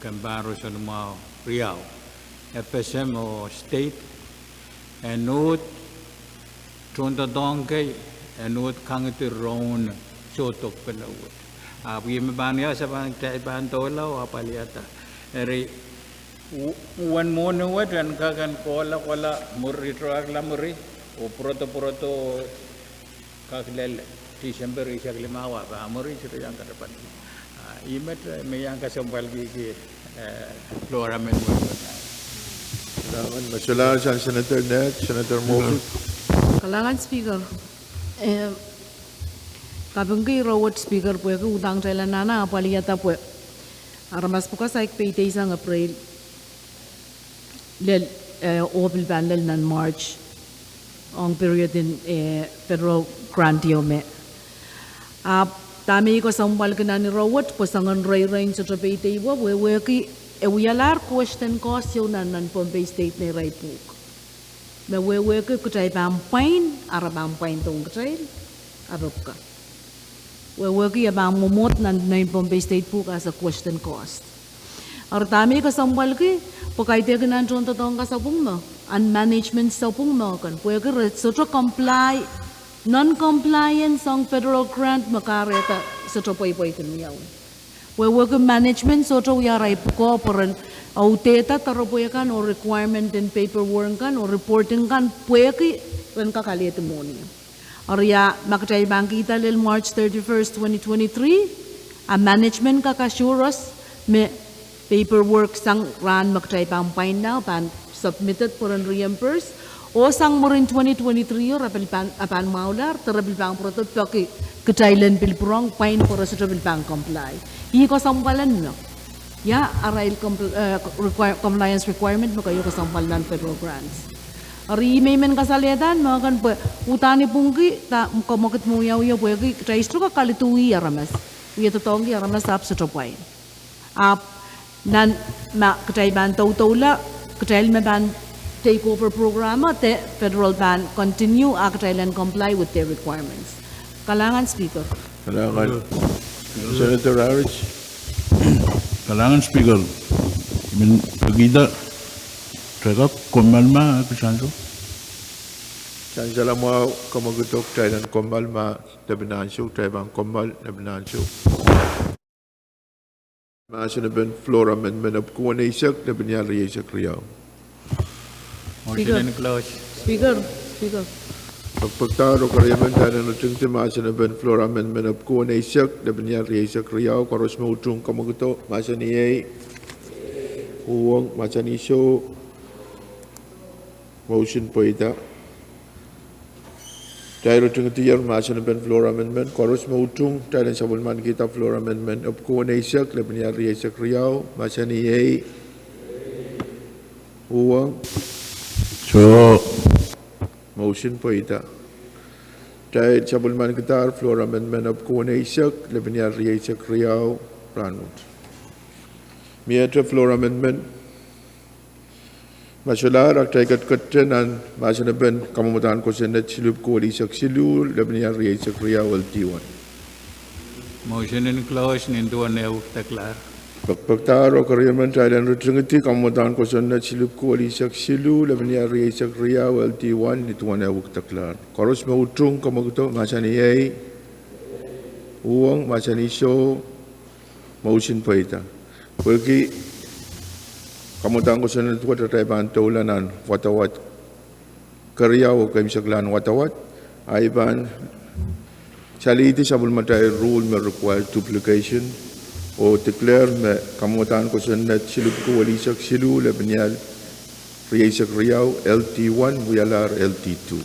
kempa roson mwahu riau, FSM oh state, en uhd tohndoadoahk kei, en uhd kangidi rohn sohte pene wet. Ahpw ih me pahn ia se pahn kitail pahn doula oh apwalihada. Eri u-, uwen mwohni wet en kak en kohla kohla mwuri, tohkla mwuri, oh pwurodo pwurodo, kak lel Tisempe rieisek limau ah pahn mwuri, sohte iang katapan. Ah, ih met, eh, me iang kesempwalkihki, eh, floor amendment. Kalahngan, me solahr sang Senator Ned, Senator Moses. Kalahngan Speaker. Eh, kapingki ire wet Speaker pwehki udahn kitail anahne apwalihada pwe aramas pwukat saik peidei sang April lel, eh, oh pil pahn lel nan March ong period en, eh, federal grant ieu me. Ahpw dahme I kesempwalki nan ire wet pwe soangen reirein sohte peidei wet, wehwehki e wialahr question koaros ieu nan, nan Pohnpei State neirail pwuhk. Me wehwehki kitail pahn pwain, ara pahn pwain dohng kitail, ahpw epwuka. Wehwehki e pahn mwomwohd nan nein Pohnpei State pwuhk as a question koaros. Eri dahme I kesempwalki, pwe kaidehk nan tohndoadoahk en sapwung me, an management sapwung me kan, pwehki re sohte comply, non-compliance ong federal grant me kahrehda sohte pweipwei kin wiawi. Wehwehki management sohte wia arail pwukoa pwe ren audehda doaropwe kan oh requirement en paperwork kan oh reporting kan pwehki ren kak alehdi mwohni. Eri ia, ma kitail pahn kihda lel March thirty-first, twenty twenty-three, a management kak assure us me paperwork sang rahn me kitail pahn pwain nan pahn submitted pwe ren reimburse, oh sang mwurin twenty twenty-three oh re pil pahn, a pahn mwahulahr, de re pil pahn pwurodo pwehki kitail en pil pwurehng pwain pwe re sohte pil pahn comply. Ih kesempwal en me. Ia, arail compl-, eh, require-, compliance requirement me keieu kesempwal nan federal grants. Eri ih me I men kasalehda me kan pwe udahn I pwungki da kamwakid me wiawi pwehki kitail sohte kak kaliduwih aramas. Wie doadoahngki aramas ahpw sohte pwain. Ahpw nan ma kitail pahn doudoula, kitail me pahn take over program, de federal pahn continue, a kitail en comply with their requirements. Kalahngan Speaker. Kalahngan. Senator Harris. Kalahngan Speaker. I men pekihda, kitail kak kommoal ma, eh, kitail ansou. Sansal mwahu, kamwakido kitail en kommoal ma, lepin ansou, kitail pahn kommoal, lepin ansou. Mahsen en floor amendment epwiki weneisek, lepin ial rieisek riau. Motion in close. Speaker, Speaker. Pekpekdahr oh keriemen, kitail en ritingdi mahsen en floor amendment epwiki weneisek, lepin ial rieisek riau, koaros me utung kamwakido, mahsanih iei, uhwong, mahsanih soh. Motion pweida. Kitail ritingdier mahsen en floor amendment, koaros me utung, kitail en sapwellimankihda floor amendment epwiki weneisek, lepin ial rieisek riau, mahsanih iei, uhwong. Soh. Motion pweida. Kitail sapwellimankidahr floor amendment epwiki weneisek, lepin ial rieisek riau, rahnwet. Miehte floor amendment. Ma solahr, a kitail ketiketete nan mahsen en kamwadahn kosonned silihpwuko welihsek siluh, lepin ial rieisek riau, L T one. Motion in close, nin duwen ehu kadaklahr. Pekpekdahr oh keriemen, kitail en ritingidi kamwadahn kosonned silihpwuko welihsek siluh, lepin ial rieisek riau, L T one, nin duwen ehu kadaklahr. Koaros me utung kamwakido, mahsanih ei. Uhwong, mahsanih soh. Motion pweida. Pwehki kamwadahn kosonned wet, kitail pahn doula nan wadawad keriau oh keimwseklahn wadawad, a I pahn salihdi sapwellimatail rule me require duplication, oh declare me kamwadahn kosonned silihpwuko welihsek siluh, lepin ial rieisek riau, L T one, wialahr L T two.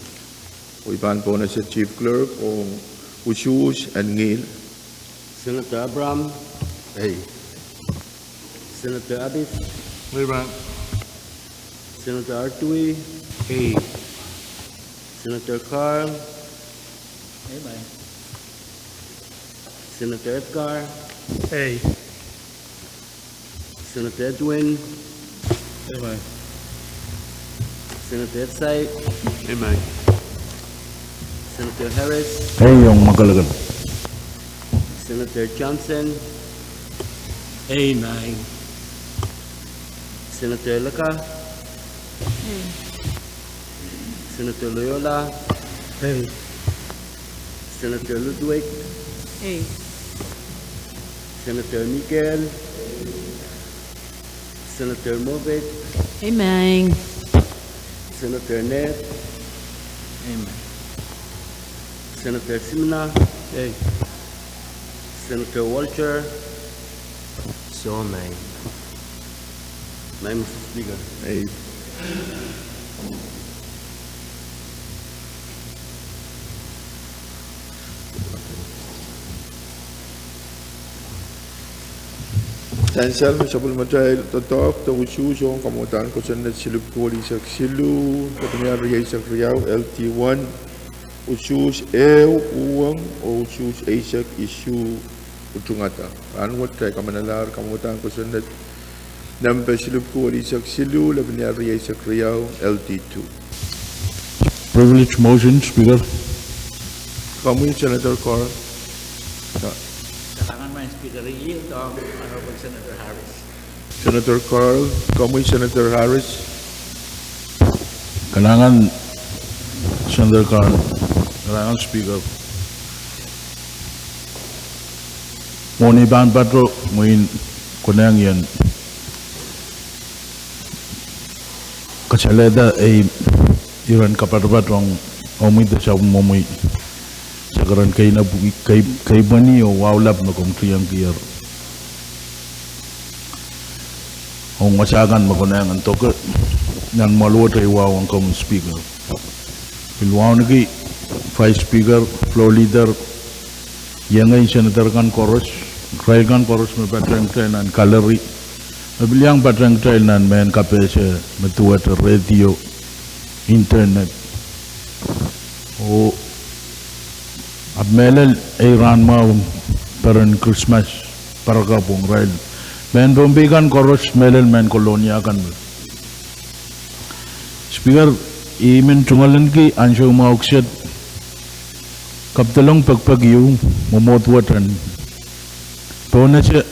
Oh I pahn pohnese Chief Clerk ong usuhs en ngihl. Senator Abraham. Ei. Senator Abis. Ei, ma'am. Senator Artui. Ei. Senator Carl. Ei, ma'am. Senator Edgar. Ei. Senator Edwin. Ei, ma'am. Senator Etsai. Ei, ma'am. Senator Harris. Ei, ong makalakal. Senator Johnson. Ei, ma'am. Senator Laka. Ei. Senator Loyola. Ei. Senator Ludwig. Ei. Senator Miguel. Senator Moffitt. Ei, ma'am. Senator Ned. Ei, ma'am. Senator Simina. Ei. Senator Walter. Soh, ma'am. Ma'am, Mister Speaker. Ei. Sansal me sapwellimatail doadoahk de usuhs ong kamwadahn kosonned silihpwuko welihsek siluh, lepin ial rieisek riau, L T one, usuhs ehu, uhwong, oh usuhs eisek isuh utungada. Rahnwet kitail kamanalahr kamwadahn kosonned nempe silihpwuko welihsek siluh, lepin ial rieisek riau, L T two. Privilege motion, Speaker. Komwi Senator Carl. Kalahngan, Madam Speaker, I yield ong Honorable Senator Harris. Senator Carl, komwi Senator Harris. Kalahngan Senator Carl. Kalahngan Speaker. Mwohni pahn patoh mwein konehng ien kasalehda ei iren kapatapat ong omwi de sapwmwomwi, sakaren keinapwi, kei, keipweni oh wahu lap me komw kihong kier ong wasa kan me konehng en doke nan mwoaluwet ei wahu ong komwi Speaker. Pil wauneki Vice Speaker, Floor Leader, iengei Senator kan koaros, irail kan koaros me patehng kitail nan gallery, me pil iang patehng kitail nan mehn kapehse me duwehte radio, internet. Oh ahpw mehlel ei rahnmwahu peren Krismas, parakapw ong irail mehn Pohnpei kan koaros, mehlel mehn Kolonia kan me Speaker, I men tungoalenki ansou mwahu kiset kapidolong pekpek ieu, mwomwohd wet en pohnese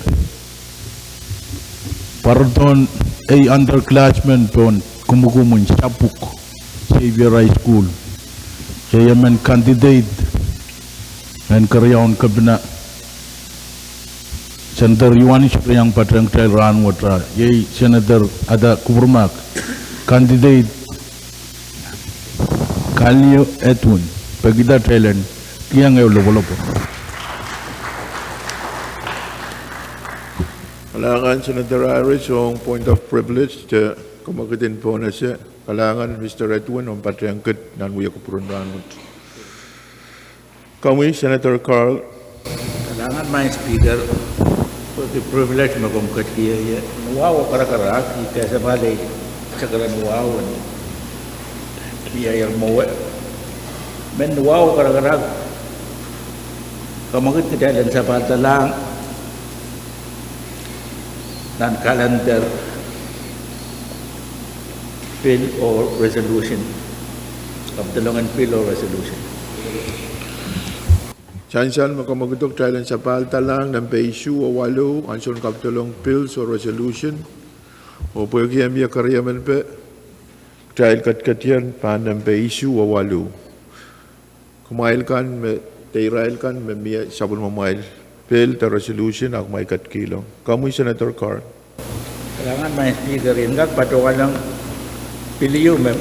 pwarodohn ei underclassmen pohn kumwukumw en Sapwuk, Xavier High School, iei emen candidate en keriaun kepina, Senator Ioanis, re iang patehng kitail rahnwet, a iei Senator Ada Kupwur Mak, candidate Kalnio Edwin, pekida kitail en kihong ehu lopwolopwo. Kalahngan Senator Harris ong point of privilege de kamwekid en pohnese. Kalahngan Mister Edwin omw patehng kit nan wia kupwuren rahnwet. Komwi Senator Carl. Kalahngan Madam Speaker, pwehki privilege me komw ketikihong ie. Ni wahu oh karakarahk, I kesempwal ei sakaren wahu en wiahier mwowe. Men ni wahu oh karakarahk, kamwekid kitail en sapahlahng Nan calendar, bill oh resolution. Kapidolong en bill oh resolution. Sansal me kamwekid, kitail en sapahl doadoahk nempe isuh oh waluh, ansoun kapidolong bills oh resolution. Oh pwehki e mie keriemen pe, kitail ketiket pahn nempe isuh oh waluh. Kumwail kan me, de irail kan me mie sapwellimamwail bill de resolution, a kumwail ketikihong. Komwi Senator Carl. Kalahngan Madam Speaker, I en kak patohwanohng bill ieu me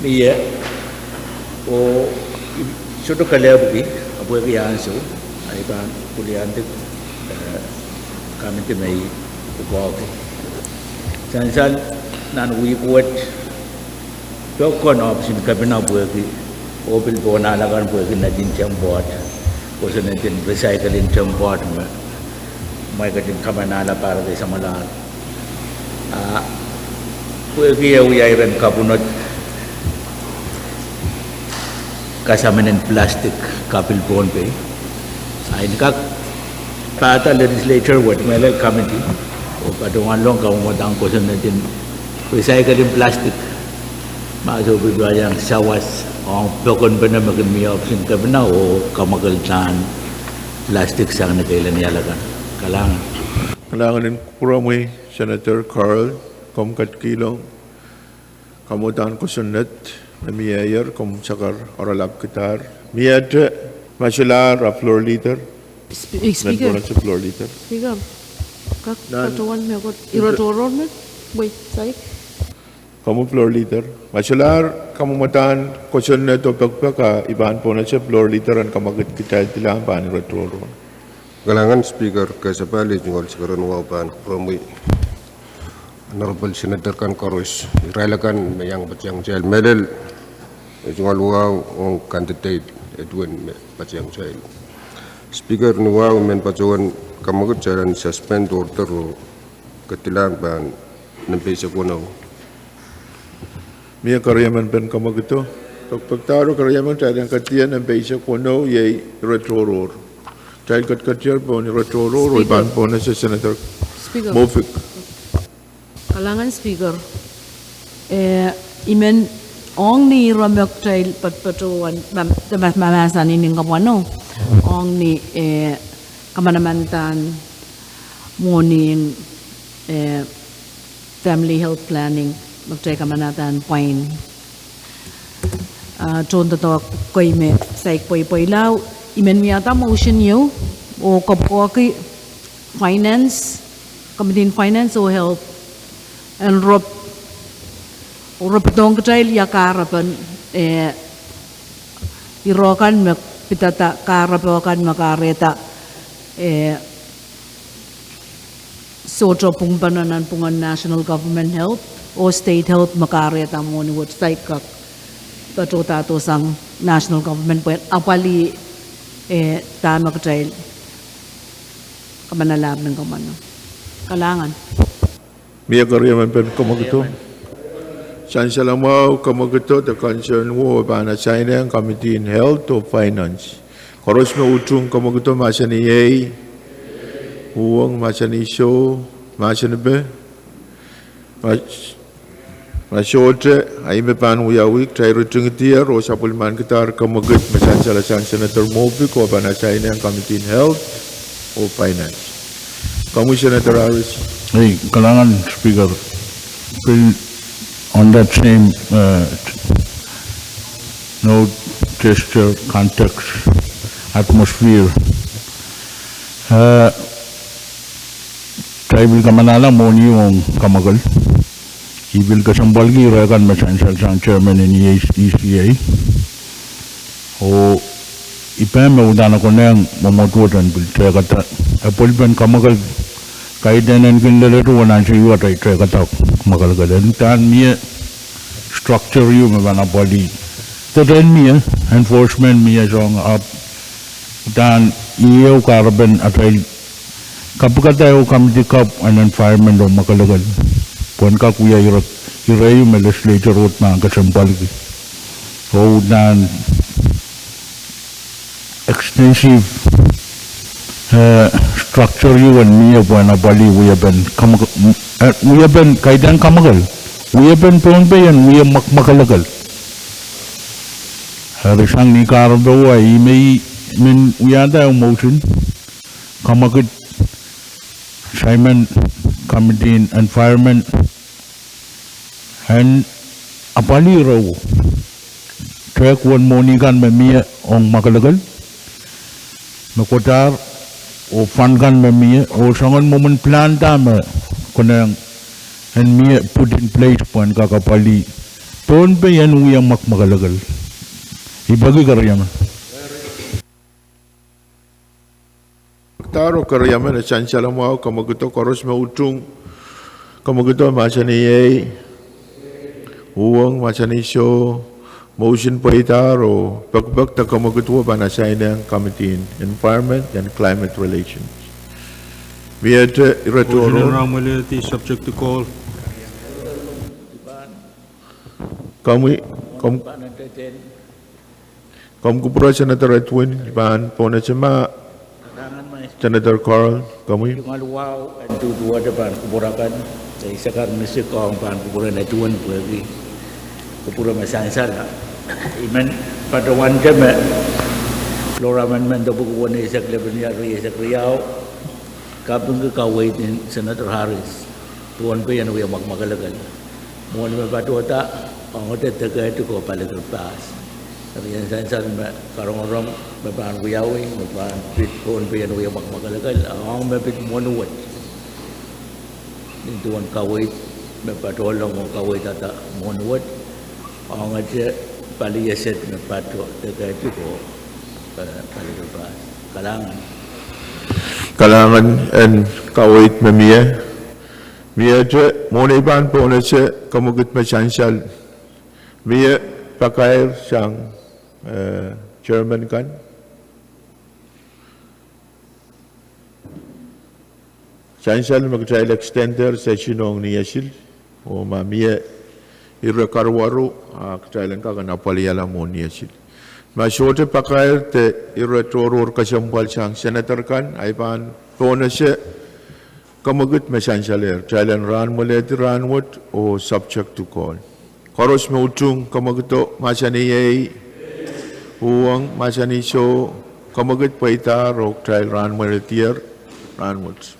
mie, oh I sohte kelehpwki, ahpw pwehki ansou, I pahn pwiliandi, eh, committee me I pwukoahki. Sansal nan wihk wet, pokon ohpis en kepina pwehki, oh pil pohn ale kan pwehki netin tempoad, kosonned en recycling tempoad me, me ketin kamanala pahr de samwalahr. Ah, pwehki e wia iren kapwunod kasamin en plastic kapil Pohnpei. Ah, I en kak pahda legislature wet, mehlel committee, oh patohwanlong kamwadang kosonned en recycling plastic. Ma sohte pil pahn iang sawas ong pokonpene me kin mie ohpis en kepina oh kamwakelda plastic sang ni keilahn ale kan. Kalahngan. Kalahngan en kupwuromwi Senator Carl, komw ketikihong kamwadang kosonned me mieier, komw sakar oaralapkidahr. Miehte, ma solahr a floor leader. Spe-, eh, Speaker. Floor leader. Speaker, kak patohwan mehkot, ire tohrohr me, wait, saik. Komw floor leader. Ma solahr kamwadang kosonned oh pekpek, a I pahn pwonese floor leader en kamwekid kitail dilang pahn ire tohrohr. Kalahngan Speaker, kesepahl, e tungoal sikeren wahu pahn kupwuromwi Honorable Senator kan koaros, irail akan me iang patohwan kitail mehlel, e tungoal wahu ong candidate Edwin me patohwan kitail. Speaker, ni wahu men patohwan kamwekid kitail en suspend order oh ketilang pahn nempe eisek weneu. Mie keriemen pen kamwekido? Pekpekdahro keriemen, kitail en ketiket nempe eisek weneu, iei ire tohrohr. Kitail ketiketier pohn ire tohrohr, oh I pahn pwonese Senator Moffitt. Kalahngan Speaker. Eh, I men ong ni ire me kitail patohwan, ma-, ma-, mahsanih ni kapwano. Ong ni, eh, kamanamandan mwohni, eh, family health planning, me kitail kamanadahn pwain. Ah, tohndoadoahk kei me saik pweipweilao, I men wiahda motion ieu, oh kapwukoahki Finance, Committee en Finance oh Health, en rop, oh rop dohng kitail ia kahrepen, eh, ire kan me pidada, kahrepe kan me kahrehda, eh, sohte pwungpene nanpwungen National Government Health oh State Health me kahrehda mwohni wet saik kak patohdahdosang National Government pwehn apwalih, eh, dahme kitail kamanalahng ni kapwano. Kalahngan. Mie keriemen pen kamwekido? Sansal mwahu kamwekido de concern wo pahn assign-ehng Committee en Health oh Finance. Koaros me utung kamwekido mahsanih iei, uhwong mahsanih soh, mahsanipe, ma-, ma sohte, a I me pahn wiawi, kitail ritingdier oh sapwellimanikidahr kamwekid me sansalasang Senator Moffitt oh pahn assign-ehng Committee en Health oh Finance. Komwi Senator Harris. Ei, kalahngan Speaker. Pil on that same, eh, note, gesture, context, atmosphere. Eh, kitail pil kamanala mwohni ong kamwakel. I pil kesempwalki ire kan me sansalasang chairman en E C A. Oh I pahn me uhdahn konehng mwomwohd wet en pil tehkada. Apwalih pen kamwakel, kaidehn en kin leledo wen ansou ieu atail tehkada mwakelekel. Uhdahn mie structure ieu me pahn apwalih. Deden mie, enforcement mie soang, ahpw uhdahn ieu kahrepen atail kapikada ehu committee kapw en environment oh mwakelekel. Pwehn kak wia ire, ire ieu me legislature wet pahn kesempwalki. Oh uhdahn extensive Eh, structure ieu en mie pwehn apwalih wiepen kamwak-, eh, wiepen kaidehn kamwakel. Wiepen Pohnpei en wie mwakmwakelekel. Eri sang ni kahrepe wet, I men, men wiahda ehu motion, kamwakid, Simon, Committee on Environment, en apwalih reh, tehk uwen mwohni kan me mie ong mwakelekel, me kodahr, oh fund kan me mie, oh soangen mwomwen plan da me konehng en mie put in place pwehn kak apwalih Pohnpei en wie mwakmwakelekel. I peki keriamen. Daro keriamen, e sansal mwahu, kamwakido koaros me utung, kamwakido mahsanih iei, uhwong mahsanih soh, motion pweidahr oh pekipek de kamwakid wet pahn assign-eng Committee on Environment and Climate Relations. Miehte ire tohrohr. Komwi, kom- Komw kupwure Senator Edwin, I pahn pohnese ma Senator Carl, komwi. Tungoal wahu en duduwehte pahn kupwure kan, de isakar misik ong pahn kupwuren Edwin pwehki kupwure me sansal. I men patohwante me Floor Amendment dopwiki weneisek lepin iar rieisek riau, kapingki kaweid en Senator Harris, Pohnpei en wie mwakmwakelekel. Mwohni me patohda, ongete dekehdi ko pali Kiribati. Eri e sansal me karongorong me pahn wiawi, me pahn pid Pohnpei en wie mwakmwakelekel, ong me pid mwohni wet. Nin duwen kaweid me patohlong oh kaweidada mwohni wet, ongete pali eset me patoh dekehdi ko, eh, pali Kiribati. Kalahngan. Kalahngan en kaweid me mie. Miehte mwohn ei pahn pohnese kamwakid me sansal. Mie pakair sang, eh, chairman kan. Sansal me kitail extend-er session ong ni esil, oh ma mie ire karuwaru, a kitail en kak en apwalihala mwohn ni esil. Ma sohte pakair de ire tohrohr kesempwal sang senator kan, ahi pahn pohnese kamwakid me sansalehr. Kitail en rahnmwelehdi rahnwet oh subject to call. Koaros me utung, kamwakido mahsanih iei, uhwong mahsanih soh, kamwakid pweidahr oh kitail rahnmwelehdier rahnwet.